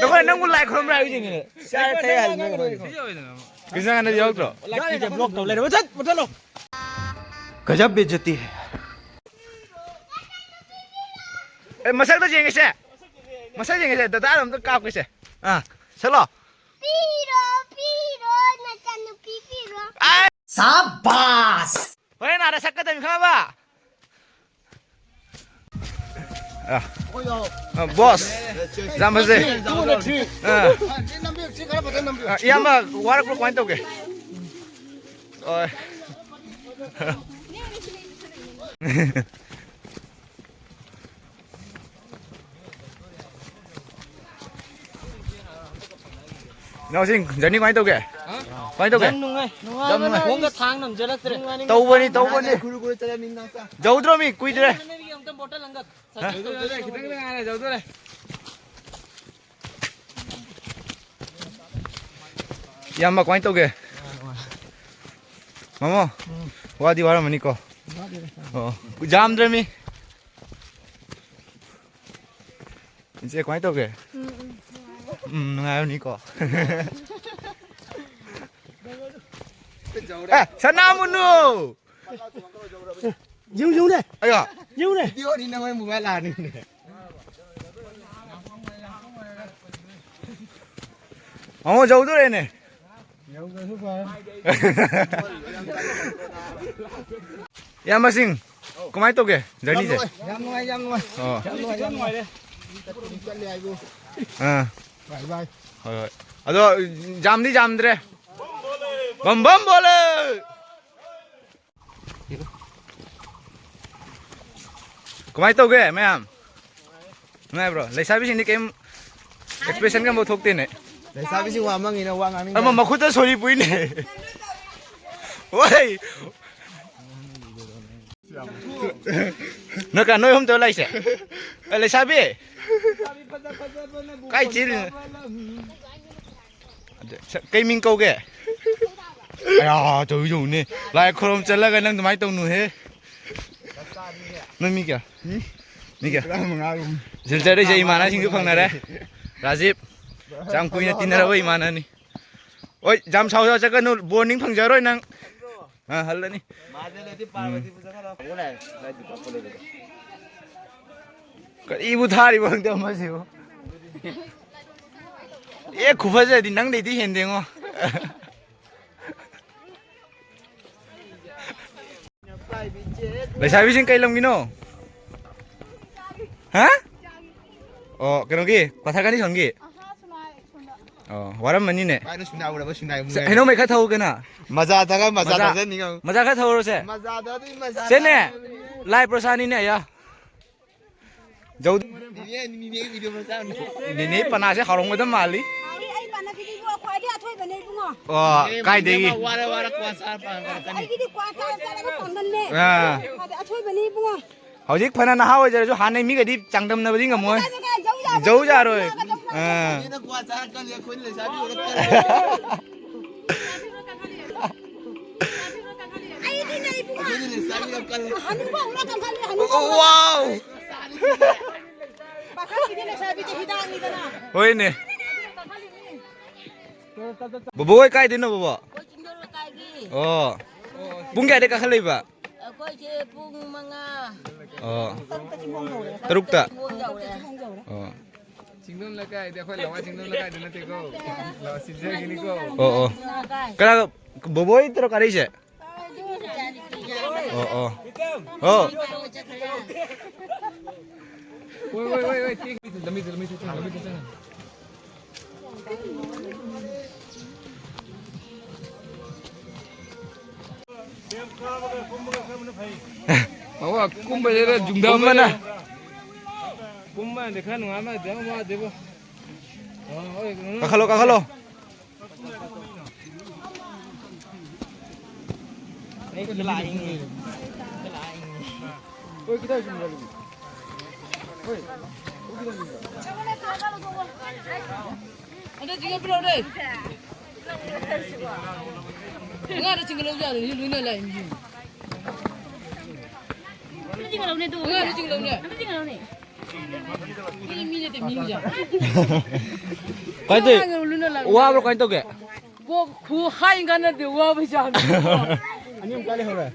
ꯅꯈꯣꯏ ꯅꯪꯕꯨ ꯂꯥꯏ ꯈꯨꯔꯨꯝꯕ꯭ꯔꯥ ꯍꯥꯏꯕꯁꯤꯅꯤꯅꯦ꯫ ꯆꯥꯔ ꯊꯛꯑꯦ ꯍꯥꯏꯕꯅꯦ ꯑꯩꯈꯣꯏꯗꯤ꯫ ꯀ꯭ꯔꯤꯁꯅꯥꯅꯟꯗ ꯌꯥꯎꯔꯛꯇ꯭ꯔꯣ? ꯂꯥꯛꯈꯤꯗꯦ, block ꯇꯧ ꯂꯩꯔꯦ꯫ ꯃꯨꯊꯠ, ꯃꯨꯊꯠꯂꯣ꯫ ꯒꯖꯕ ꯕꯦꯏꯖꯖꯇꯤ꯫ ꯑꯦ, ꯃꯁꯛꯇ ꯌꯦꯡꯒꯦꯁꯦ꯫ ꯃꯁꯛ ꯌꯦꯡꯒꯦꯁꯦ꯫ ꯗꯗꯥꯗ ꯑꯝꯇ ꯀꯥꯞꯀꯦꯁꯦ꯫ ꯑꯥ, ꯁꯛꯂꯣ꯫ ꯄꯤꯔꯣ, ꯄꯤꯔꯣ, ꯅꯆꯥꯅꯨꯄꯤ ꯄꯤꯔꯣ꯫ ꯑꯥꯏ! ꯁꯥꯕꯥꯁ! ꯍꯣꯔꯦꯟ ꯑꯥꯗ ꯁꯛꯀꯗꯕꯅꯤ, ꯈꯪꯉꯕ? ꯑ, ꯑ, boss, ꯌꯥꯝ ꯐꯖꯩ꯫ ꯑ, ꯑ, ꯏꯌꯥꯝꯕ, ꯋꯥꯔꯛꯄ꯭ꯔꯣ? ꯀꯃꯥꯏꯅ ꯇꯧꯒꯦ? ꯍꯣꯏ꯫ ꯅꯥꯎꯁꯤꯡ, journey ꯀꯃꯥꯏꯅ ꯇꯧꯒꯦ? ꯀꯃꯥꯏꯅ ꯇꯧꯒꯦ? ꯌꯥꯝ ꯅꯨꯡꯉꯥꯏ꯫ ꯌꯥꯝ ꯅꯨꯡꯉꯥꯏ꯫ ꯈꯣꯡꯒ ꯊꯥꯡ ꯅꯝꯖꯜꯂꯛꯇ꯭ꯔꯦ꯫ ꯇꯧꯕꯅꯤ, ꯇꯧꯕꯅꯤ꯫ ꯌꯧꯗ꯭ꯔꯣꯃꯤ, ꯀꯨꯏꯗ꯭ꯔꯦ꯫ ꯌꯧꯗꯣꯔꯦ, ꯈꯤꯇꯪꯗ ꯉꯥꯏꯔꯦ, ꯌꯧꯗꯣꯔꯦ꯫ ꯏꯌꯥꯝꯕ, ꯀꯃꯥꯏꯅ ꯇꯧꯒꯦ? ꯃꯃꯣ, ꯋꯥꯗꯤ ꯋꯥꯔꯝꯃꯅꯤꯀꯣ? ꯑꯣ, ꯌꯥꯝꯗ꯭ꯔꯃꯤ꯫ ꯏꯆꯦ, ꯀꯃꯥꯏꯅ ꯇꯧꯒꯦ? ꯎꯝ, ꯅꯨꯡꯉꯥꯏꯕꯅꯤꯀꯣ꯫ ꯑꯦ, ꯁꯅꯥꯃꯨꯅꯨ! ꯌꯨ, ꯌꯨꯅꯦ꯫ ꯑꯌꯣ꯫ ꯌꯨꯅꯦ꯫ ꯚꯤꯗꯤꯑꯣꯅꯤ, ꯅꯪ ꯍꯣꯔꯦꯟ ꯃꯣꯕꯥꯏꯜ ꯂꯥꯛꯑꯅꯤ꯫ ꯑꯃꯨꯛ ꯌꯧꯗꯣꯔꯦꯅꯦ꯫ ꯌꯧꯗ꯭ꯔꯁꯨ ꯐꯔꯦ꯫ ꯏꯌꯥꯝꯕꯁꯤꯡ, ꯀꯃꯥꯏꯅ ꯇꯧꯒꯦ ꯖꯔꯅꯤꯁꯦ? ꯌꯥꯝ ꯅꯨꯡꯉꯥꯏ, ꯌꯥꯝ ꯅꯨꯡꯉꯥꯏ꯫ ꯑꯣ꯫ ꯌꯥꯝ ꯅꯨꯡꯉꯥꯏ, ꯌꯥꯝ ꯅꯨꯡꯉꯥꯏ꯫ ꯆꯠꯂꯦ ꯍꯥꯏꯕꯨ꯫ ꯑꯥ꯫ ꯕꯥꯏ ꯕꯥꯏ꯫ ꯍꯣꯏ, ꯍꯣꯏ꯫ ꯑꯗꯣ ꯖꯥꯝꯗꯤ ꯖꯥꯝꯗ꯭ꯔꯦ꯫ ꯕꯝ ꯕꯝ ꯕꯣꯂꯦ! ꯀꯃꯥꯏꯅ ꯇꯧꯒꯦ ꯃꯌꯥꯝ? ꯅꯨꯡꯉꯥꯏꯕ꯭ꯔꯣ? ꯂꯩꯁꯥꯕꯤꯁꯤꯡꯗꯤ ꯀꯩꯝ expression ꯒ ꯑꯃꯐꯥꯎ ꯊꯣꯛꯇꯦꯅꯦ꯫ ꯂꯩꯁꯥꯕꯤꯁꯤꯡ ꯋꯥ ꯃꯪꯉꯤꯅ ꯋꯥ ꯉꯥꯡꯅꯤꯡꯗꯦ꯫ ꯑꯃ ꯃꯈꯨꯠꯇ ꯁꯣꯔꯤ ꯄꯨꯏꯅꯦ꯫ ꯋꯥꯏ꯫ ꯅꯣꯏ ꯀ-, ꯅꯣꯏ ꯑꯍꯨꯝ ꯇꯧꯔ ꯂꯥꯛꯏꯁꯦ? ꯑꯦ, ꯂꯩꯁꯥꯕꯤ! ꯀꯥꯏ ꯆꯦꯜꯂꯤꯅꯣ? ꯑꯗ, ꯁ-, ꯀꯩ ꯃꯤꯡ ꯀꯧꯒꯦ? ꯑꯌꯥ, ꯇꯧꯏ ꯌꯦꯡꯉꯨꯅꯦ꯫ ꯂꯥꯏ ꯈꯨꯔꯨꯝ ꯆꯠꯂꯒ ꯅꯪ ꯑꯗꯨꯃꯥꯏꯅ ꯇꯧꯅꯨꯍꯦ꯫ ꯅꯣꯏ ꯃꯤ ꯀꯌꯥ? ꯃꯤ? ꯃꯤ ꯀꯌꯥ? ꯇꯔꯥꯃꯉꯥꯒꯨꯝ꯫ ꯁꯤꯜꯆꯔꯗꯩꯁꯦ ꯏꯃꯥꯟꯅꯕꯁꯤꯡꯁꯨ ꯐꯪꯅꯔꯦ꯫ ꯔꯥꯖꯤꯞ, ꯌꯥꯝ ꯀꯨꯏꯅ ꯇꯤꯟꯅꯔꯕ ꯏꯃꯥꯟꯅꯕꯅꯤ꯫ ꯍꯣꯏ, ꯌꯥꯝ ꯁꯥꯎ ꯁꯥꯎ ꯆꯠꯀꯅꯨ, ꯕꯣꯔꯅꯤꯡ ꯐꯪꯖꯔꯣꯏ ꯅꯪ꯫ ꯑꯥ, ꯍꯜꯂꯅꯤ꯫ ꯎꯝ꯫ ꯀꯔꯤꯕꯨ ꯊꯥꯔꯤꯕ ꯈꯪꯗꯦ ꯑꯃꯁꯤꯕꯨ꯫ ꯑꯦ, ꯈꯨꯐꯖꯗꯤ ꯅꯪꯗꯩꯗꯤ ꯍꯦꯟꯗꯦꯉꯣ꯫ ꯂꯩꯁꯥꯕꯤꯁꯤꯡ ꯀꯩ ꯂꯝꯒꯤꯅꯣ? ꯍꯥ? ꯑꯣ, ꯀꯩꯅꯣꯒꯤ, ꯀ꯭ꯋꯥꯊꯥ ꯀꯥꯅꯤꯁꯣꯟꯒꯤ? ꯑꯣ, ꯋꯥꯔꯝꯃꯅꯤꯅꯦ꯫ ꯄꯥꯏꯔꯣ, ꯁꯨꯅꯥ ꯎꯔꯕ ꯁꯨꯅꯥ ꯁꯦ, ꯍꯩꯅꯧ ꯃꯩ ꯈꯔ ꯊꯧ ꯀꯩꯅꯣ꯫ ꯃꯖꯥꯗꯒ ꯃꯖꯥ ꯃꯖꯥ, ꯊꯥꯖꯟꯅꯤꯡꯉꯝ-, ꯃꯖꯥ ꯈꯔ ꯊꯧꯔꯣꯁꯦ꯫ ꯃꯖꯥꯗꯗꯤ ꯃꯖꯥ ꯁꯦꯅꯦ, ꯊꯥꯖꯟꯅꯤꯡꯉꯝ-, ꯂꯥꯏ ꯄ꯭ꯔꯣꯁꯥꯅꯤꯅꯦ, ꯑꯌꯥ꯫ ꯖꯧ-, ꯃꯤꯅꯦ, ꯃꯤꯅꯦ ꯚꯤꯗꯤꯑꯣ ꯃꯆꯥ ꯑꯃꯅꯤ꯫ ꯅꯦꯅꯦ ꯄꯅꯥꯁꯦ ꯍꯥꯎꯔꯝꯒꯗꯕ ꯃꯥꯜꯂꯤ꯫ ꯍꯥꯎꯏ, ꯑꯩ ꯄꯅꯥ ꯚꯤꯗꯤꯑꯣ ꯈ꯭ꯋꯥꯏꯗꯒꯤ ꯑꯊꯣꯏꯕꯅꯦ ꯏꯕꯨꯡꯉꯣ꯫ ꯑꯣ, ꯀꯥꯏꯗꯒꯤ? ꯃꯤꯅꯦ ꯋꯥꯔ ꯋꯥꯔ ꯀ꯭ꯋꯥ ꯆꯥꯔ ꯄꯥꯝꯕ ꯉꯥꯛꯇꯅꯤ꯫ ꯑꯩꯒꯤꯗꯤ ꯀ꯭ꯋꯥ ꯆꯥꯔ ꯆꯥꯔꯒ ꯄꯥꯡꯒꯜꯅꯦ꯫ ꯑꯥ꯫ ꯑꯗ ꯑꯊꯣꯏꯕꯅꯦ ꯏꯕꯨꯡꯉꯣ꯫ ꯍꯧꯖꯤꯛ ꯐꯅ ꯅꯍꯥ ꯑꯣꯏꯖꯔꯁꯨ ꯍꯥꯟꯅꯩ ꯃꯤꯒꯗꯤ ꯆꯥꯡꯗꯝꯅꯕꯗꯤ ꯉꯝꯃꯣꯏ꯫ ꯀꯥꯏꯗ ꯀꯥꯏ ꯖꯧ ꯌꯥꯕ ꯖꯧ ꯌꯥꯔꯣꯏ꯫ ꯀꯅꯥꯒ ꯖꯧ ꯌꯥꯕ? ꯑꯥ꯫ ꯃꯤꯅ ꯀ꯭ꯋꯥ ꯆꯥꯔ ꯀꯜꯂꯤ, ꯑꯩꯈꯣꯏꯅ ꯂꯩꯁꯥꯕꯤ ꯑꯣꯏꯔ ꯀꯜꯂꯤ꯫ ꯑꯩꯗꯤꯅꯦ ꯏꯕꯨꯡꯉꯣ꯫ ꯑꯩꯈꯣꯏꯅ ꯂꯩꯁꯥꯕꯤ ꯑꯣꯏꯔ ꯀꯜꯂꯤ꯫ ꯍꯅꯨꯕ ꯍꯧꯅ ꯀꯟꯈꯠꯂꯤ, ꯍꯅꯨꯕ ꯍꯧꯅ꯫ ꯋꯥꯎ! ꯄꯥꯈꯪ ꯍꯣꯏꯅꯦ꯫ ꯕꯣꯕꯣ ꯍꯣꯏ ꯀꯥꯏꯗꯩꯅꯣ, ꯕꯣꯕꯣ? ꯑꯩꯈꯣꯏ ꯆꯤꯡꯗꯣꯜ ꯂꯩꯀꯥꯏꯒꯤ꯫ ꯑꯣ꯫ ꯄꯨꯡ ꯀꯌꯥꯗꯩ ꯀꯥꯈꯠꯂꯛꯏꯕ? ꯑꯩꯈꯣꯏꯁꯦ ꯄꯨꯡ ꯃꯉꯥ꯫ ꯑꯣ꯫ ꯇꯔꯨꯛꯇ? ꯄꯨꯡ ꯌꯧꯔꯦ꯫ ꯑꯣ꯫ ꯆꯤꯡꯗꯣꯜ ꯂꯩꯀꯥꯏꯗꯤ ꯑꯩꯈꯣꯏ ꯂꯋꯥꯏ ꯆꯤꯡꯗꯣꯜ ꯂꯩꯀꯥꯏꯗꯤ ꯅꯠꯇꯦꯀꯣ꯫ ꯂꯋꯥꯏ ꯆꯤꯡꯗꯣꯜꯒꯤꯅꯤꯀꯣ꯫ ꯑꯣ, ꯑꯣ꯫ ꯂꯩꯀꯥꯏ꯫ ꯀꯅꯥ, ꯕꯣꯕꯣ ꯍꯣꯏ ꯇꯔꯣ ꯀꯥꯔꯛꯏꯁꯦ? ꯑꯣ, ꯑꯣ꯫ ꯑꯣ꯫ ꯍꯣꯏ, ꯍꯣꯏ, ꯍꯣꯏ, ꯍꯣꯏ, ꯊꯦꯡ-, ꯂꯝꯕꯤꯗ, ꯂꯝꯕꯤꯗ, ꯂꯝꯕꯤꯗ ꯆꯠꯁꯦ, ꯂꯝꯕꯤꯗ ꯆꯠꯁꯦ꯫ ꯑꯋꯥ, ꯀꯨꯝꯕꯁꯤꯗ ꯖꯨꯝꯗ ꯑꯃ ꯀꯨꯝꯕꯅ꯫ ꯂꯩꯔꯦ꯫ ꯀꯨꯝꯕꯅꯗꯤ ꯈꯔ ꯅꯨꯡꯉꯥꯏ ꯃꯥꯜꯂꯦ, ꯌꯥꯝ ꯋꯥꯗꯦꯕꯣ꯫ ꯑ, ꯍꯣꯏ, ꯀꯩꯅꯣ꯫ ꯀꯥꯈꯠꯂꯣ, ꯀꯥꯈꯠꯂꯣ꯫ ꯑꯗꯣ ꯆꯤꯡꯈꯠꯄꯤꯔꯛꯎꯅꯦ꯫ ꯉꯥꯗ ꯆꯤꯡꯈꯠꯂꯛꯎꯁꯦ, ꯑꯗꯨꯗꯤ ꯂꯣꯏꯅ ꯂꯥꯛꯏꯅꯤ꯫ ꯉꯥꯗ ꯆꯤꯡꯈꯠꯂꯛꯎꯅꯦ꯫ ꯀꯃꯥꯏ ꯇꯧꯏ? ꯋꯥꯕ꯭ꯔꯣ, ꯀꯃꯥꯏ ꯇꯧꯒꯦ? ꯕꯣ, ꯈꯨꯍꯥꯏ ꯀꯥꯟꯅꯗꯦ, ꯋꯥꯕꯩ ꯆꯥꯡ꯫ ꯑꯅꯤ ꯑꯃ ꯀꯥꯏ ꯂꯩꯍꯧꯔꯦ?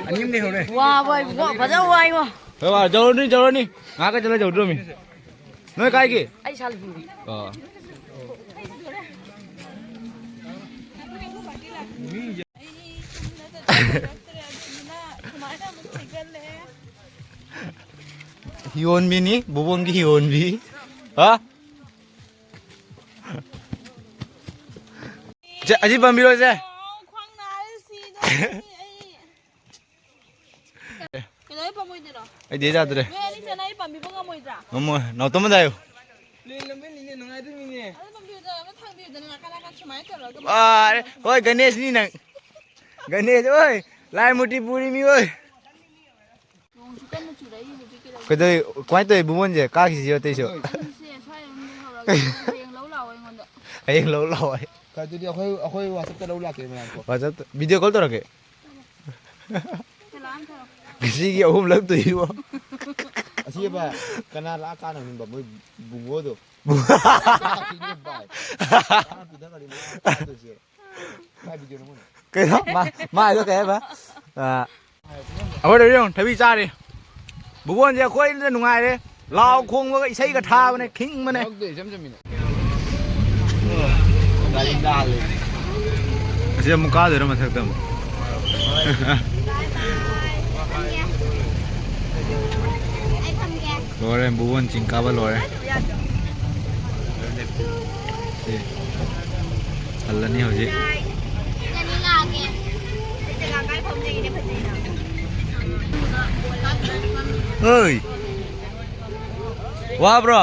ꯑꯅꯤ ꯑꯃ ꯂꯩꯍꯧꯔꯦ꯫ ꯋꯥꯕ ꯍꯥꯏꯕꯨ, ꯐꯖꯅ ꯋꯥꯏꯉꯣ꯫ ꯍꯣꯏ, ꯋꯥ, ꯖꯧꯔꯅꯤ, ꯖꯧꯔꯅꯤ꯫ ꯉꯥꯏꯍꯥꯛ ꯂꯩꯇꯅ ꯖꯧꯗ꯭ꯔꯣꯃꯤ꯫ ꯅꯣꯏ ꯀꯥꯏꯒꯤ? ꯑꯩ ꯁꯥꯜ ꯍꯨꯔꯤ꯫ ꯑꯣ꯫ ꯌꯣꯟꯕꯤꯅꯤ, ꯕꯣꯕꯣꯟꯒꯤ ꯌꯣꯟꯕꯤ꯫ ꯍꯥ? ꯆꯦ, ꯑꯁꯤ ꯄꯥꯝꯕꯤꯔꯣ, ꯆꯦ꯫ ꯑꯣ, ꯈ꯭ꯋꯥꯡ ꯅꯥꯔꯦ, ꯁꯤꯗꯣꯔꯦ ꯑꯩ꯫ ꯀꯩꯗꯧꯕꯩ ꯄꯥꯝꯃꯣꯏꯗꯣꯏꯅꯣ? ꯑꯩꯗꯤ ꯌꯥꯗ꯭ꯔꯦ꯫ ꯅꯣꯏ ꯑꯅꯤ ꯆꯦꯟꯅ ꯑꯩ ꯄꯥꯝꯕꯤꯕ ꯉꯝꯃꯣꯏꯗ꯭ꯔꯥ? ꯉꯝꯃꯣꯏ꯫ ꯅꯥꯎꯇꯣꯝꯗ ꯍꯥꯏꯌꯨ꯫ ꯂꯦꯟ ꯂꯝꯕꯦꯟ ꯂꯤꯂꯦ ꯅꯨꯡꯉꯥꯏꯗꯣꯏꯅꯤꯅꯦ꯫ ꯑꯗꯨ ꯄꯥꯝꯕꯤꯕꯗꯣ ꯑꯃ ꯊꯥꯡꯕꯤꯌꯨꯗꯅ ꯅꯥꯀꯟ ꯅꯥꯀꯟ ꯁꯨꯃꯥꯏꯅ ꯇꯧꯔꯒ꯫ ꯑꯥ, ꯍꯣꯏ, ꯒꯅꯦꯁꯅꯤ ꯅꯪ꯫ ꯒꯅꯦꯁ, ꯑꯣꯏ, ꯂꯥꯏ ꯃꯨꯔꯇꯤ ꯄꯨꯔꯤ ꯃꯤ ꯑꯣꯏ꯫ ꯅꯣꯡꯁꯨ ꯀꯟꯅ ꯆꯨꯔꯛꯏ ꯍꯧꯖꯤꯛꯀꯤꯗꯣ꯫ ꯀꯩꯗꯧ-, ꯀꯃꯥꯏꯅ ꯇꯧꯔꯤ ꯏꯕꯨꯡꯉꯣꯟꯁꯦ? ꯀꯥꯈꯤꯁꯤꯔꯣ ꯑꯇꯩꯁꯨ? ꯑꯩꯁꯦ ꯁ꯭ꯋꯥꯏꯗ ꯑꯗꯨꯝ ꯂꯩꯍꯧꯔꯒꯦ꯫ ꯍꯌꯦꯡ ꯂꯧ ꯂꯥꯛꯑꯣ ꯑꯩꯉꯣꯟꯗ꯫ ꯍꯌꯦꯡ ꯂꯧ ꯂꯥꯛꯑꯣ ꯑꯩ꯫ ꯀꯩ ꯑꯗꯨꯗꯤ ꯑꯩꯈꯣꯏ, ꯑꯩꯈꯣꯏ WhatsApp-ꯇ ꯂꯧ ꯂꯥꯛꯀꯦ ꯃꯌꯥꯝꯀꯣ꯫ WhatsApp-ꯇ video call ꯇꯧꯔꯛꯀꯦ꯫ ꯊꯤꯜꯂꯛꯑꯣ ꯊꯤꯜꯂꯛꯑꯣ꯫ ꯉꯁꯤꯒꯤ ꯑꯍꯨꯝꯂꯛ ꯇꯨꯏꯕꯣ꯫ ꯏꯕ, ꯀꯅꯥ ꯂꯥꯛꯑꯀꯥꯟꯗ ꯍꯪꯅꯤꯡꯕ ꯃꯣꯏ ꯕꯨꯡꯉꯣꯗꯣ? ꯆꯥꯛ ꯄꯤꯅꯦ ꯚꯥꯏ꯫ ꯆꯥꯛ ꯄꯤꯊꯛꯈ꯭ꯔꯗꯤ ꯃꯥ ꯆꯥꯗꯣꯏꯁꯦ꯫ ꯀꯥꯏ ꯚꯤꯗꯤꯑꯣꯅꯣ ꯃꯣꯏꯅ? ꯀꯩꯅꯣ? ꯃꯥ-, ꯃꯥꯏꯗꯣ ꯀꯩ ꯍꯥꯏꯕ? ꯑꯥ꯫ ꯑꯩꯈꯣꯏꯗ ꯌꯦꯡꯉꯨ, ꯊꯕꯤ ꯆꯥꯔꯤ꯫ ꯕꯨꯕꯣꯟꯁꯦ ꯑꯩꯈꯣꯏꯗ ꯅꯨꯡꯉꯥꯏꯔꯦ꯫ ꯂꯥꯎ ꯈꯣꯡꯕꯒ ꯏꯁꯩꯒ ꯊꯥꯕꯅꯦ, ꯈꯤꯡꯕꯅꯦ꯫ ꯌꯥꯎꯗꯦ, ꯏꯆꯝ ꯆꯝꯃꯤꯅꯦ꯫ ꯒꯥꯔꯤ ꯅꯥꯜꯂꯦ꯫ ꯑꯁꯤ ꯑꯃꯨꯛ ꯀꯥꯗꯣꯏꯔꯣ ꯃꯊꯛꯇ ꯑꯃꯨꯛ? ꯂꯣꯏꯔꯦ, ꯕꯨꯕꯣꯟ ꯆꯤꯡ ꯀꯥꯕ ꯂꯣꯏꯔꯦ꯫ ꯁꯤ ꯍꯜꯂꯅꯤ ꯍꯧꯖꯤꯛ꯫ ꯍꯣꯏ꯫ ꯋꯥꯕ꯭ꯔꯣ?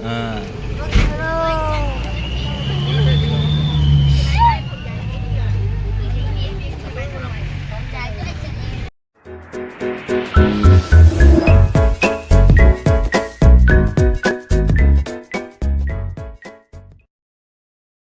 ꯑꯥ꯫